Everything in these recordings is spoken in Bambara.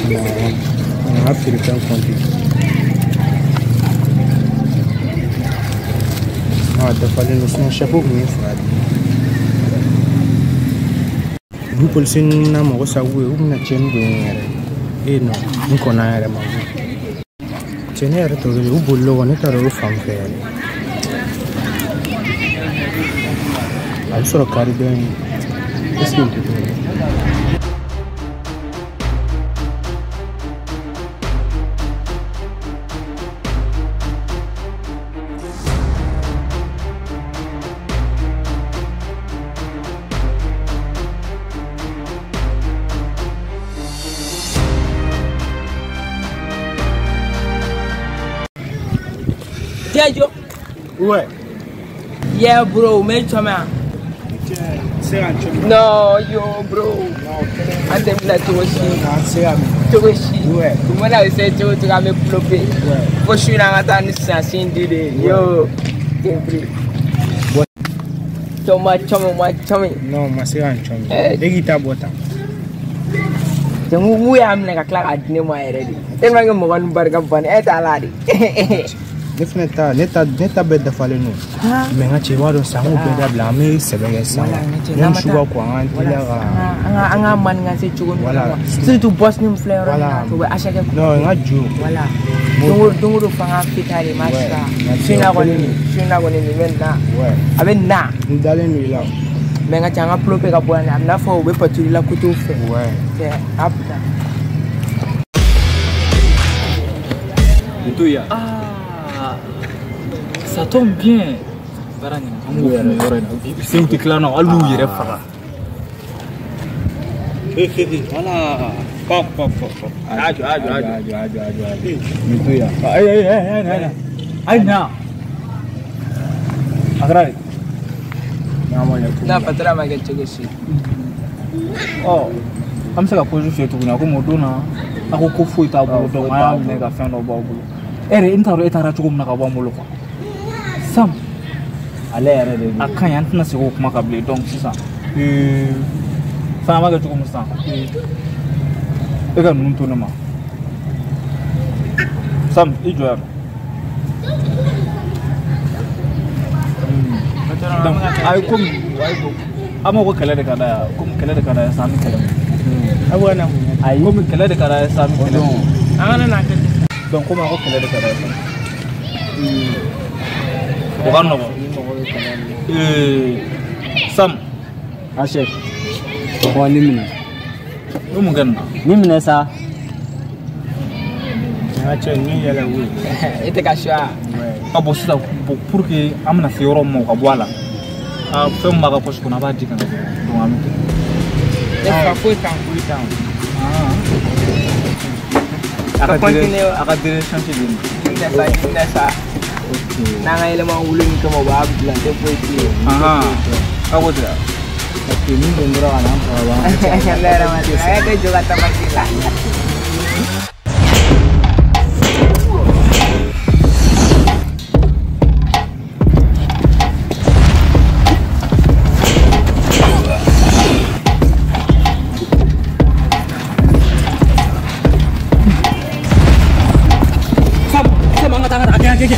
On a feerefɛn compter. A dafalen don sinon chef kun ye 2 di. Ni polisi ninnu na mɔgɔ sago ye u bɛna tiɲɛni don n yɛrɛ ye. Non n kɔnna n yɛrɛ ma. Cɛ ne yɛrɛ tɔ kelen u bolila kɔ ne taara o fan fɛ yɛrɛ. A bɛ sɔrɔ kari dɔ in est ce que n tɛ t'o ye? Jejo. Ouais. Yeah, bro, mais tu m'as. Non, yo, bro. I'm not too much. Ouais. Comment on essaie de te me plopper. Faut je suis là en train de yo. Choma, choma, choma. Non, ma c'est un choma. Et qui t'a botta. Je m'ou am na kla adine mo yɛrɛ de. Tellement que mɔgɔ nu barika ban e t'a la de. Ne fɛnɛ ta ne ta ne ta bɛɛ dafalen don. Mais n ka cɛ i b'a dɔn sisan an k'o bɛɛ dabila an bɛ sɛbɛ kɛ sisan. Ne su ka ko an k'an teliya ka. An ka maninka se cogo min na. Surtout boss ni filɛ yɔrɔ min na o bɛ achat kɛ. Non n ka jo. Voilà. Don o don f'an ka fita de ma sika. Su in na kɔni su in na kɔni nin bɛ na. A bɛ na. N dalen don i la. Mais n ka cɛ an ka plope ka bɔ yan a bɛ n'a fɔ u bɛ patrouille la kotow fɛ. Cɛ a bila. Ntuya. Ça tombe bien. Baara ɲɛna an b'o fɛnɛ yɔrɔ in na senw tɛ tila na hali n'u yɛrɛ faga. Voilà. Pop pop pop. Ajo ajo ajo ajo ajo ajo ajo. Ntuya. Ayi ayi ayi ayi. Ayi na. A kɛra de. Na patara ma kɛ cogo si. Ɔ an bɛ se ka pause fiyɛ tuguni a komi o don na a ko ko foyi t'a bolo donc an y'a minɛ ka fɛn dɔ bɔ aw bolo. E yɛrɛ n t'a dɔn e taara cogo min na ka bɔ an bolo quoi. Sam ale yɛrɛ de a ka ɲi an tɛna segin o kuma kan bilen donc sisan fɛn an b'a kɛ cogo min sisan e ka ninnu to ne ma Sam i jɔ yan donc ayi komi an ma ko kɛlɛ de ka d'a ye komi kɛlɛ de ka d'a ye sisan an bɛ kɛlɛ aw bɛ na mun ayi komi kɛlɛ de ka d'a ye sisan an bɛ kɛlɛ an kana n'a kɛ donc komi a ko kɛlɛ de ka d'a ye sisan o ka nɔgɔn Sam a chef ɔ ni minɛ i bɛ mun kɛ nin na ni minɛ sa n ka cɛ ni yɛlɛ koyi e tɛ ka suya a bon sisan pour que an bɛna se yɔrɔ min ma o ka bɔ a la a fɛn min b'a ka poche kɔnɔ a b'a di ka na donc an bɛ kɛ ne fa foyi t'an foyi t'an a ka dere changer de nin sa nin sa n'an ka yɛlɛma wolo min kama u b'a bila n tɛ foyi k'i ye. A ko ten parce que min don dɔrɔn ka n'an faga b'an. Ne yɛrɛ ma deli a y'a kɛ jɔ ka tamasi la. Sam, Sam an ka taa an ka taa a kɛ a kɛ.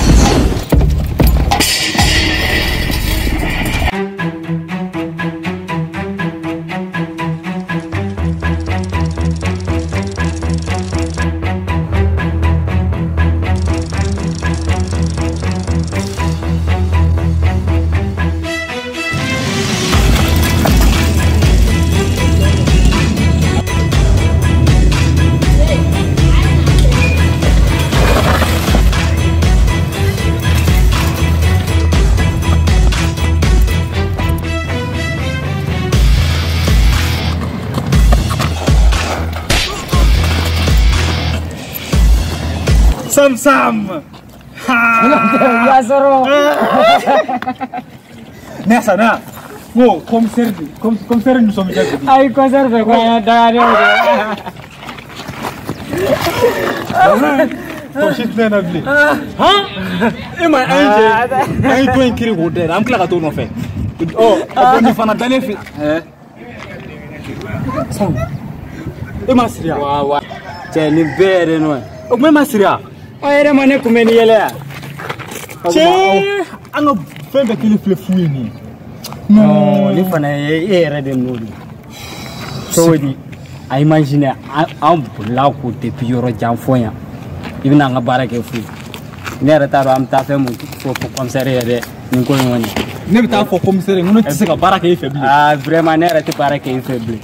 Sam Sam. Ya sɔrɔ. Ne sana. N ko commissaire commissaire nisɔndiya bi. Ayi commissaire fɛ ko an y'a daga de. Tɔ si tɛ na bilen. Han? E ma an cɛ an ye dɔ in kiiri k'o dayɛlɛ an tila ka t'o nɔfɛ. Ɔ a nin fana dalen filɛ. Sam e ma siri yan. Wa wa. Cɛ nin bɛɛ yɛrɛ nɔ ye. O kuma ma siri wa? Ɔ yɛrɛ ma ne kunbɛn ni yɛlɛ ya. Cɛ an ka fɛn bɛɛ kelen filɛ fu ye nin ye. Non, nin fana ye e yɛrɛ de nɔ de. Cogo di? A imagine an bolila ko depuis yɔrɔ jan fɔ yan. I bɛna an ka baara kɛ fu ye. Ne yɛrɛ t'a dɔn an bɛ taa fɛn mun fɔ commissaire ye dɛ nin ko in kɔni. Ne bɛ taa fɔ commissaire ye n ko ne tɛ se ka baara kɛ e fɛ bilen. Ah vraiment ne yɛrɛ tɛ baara kɛ e fɛ bilen.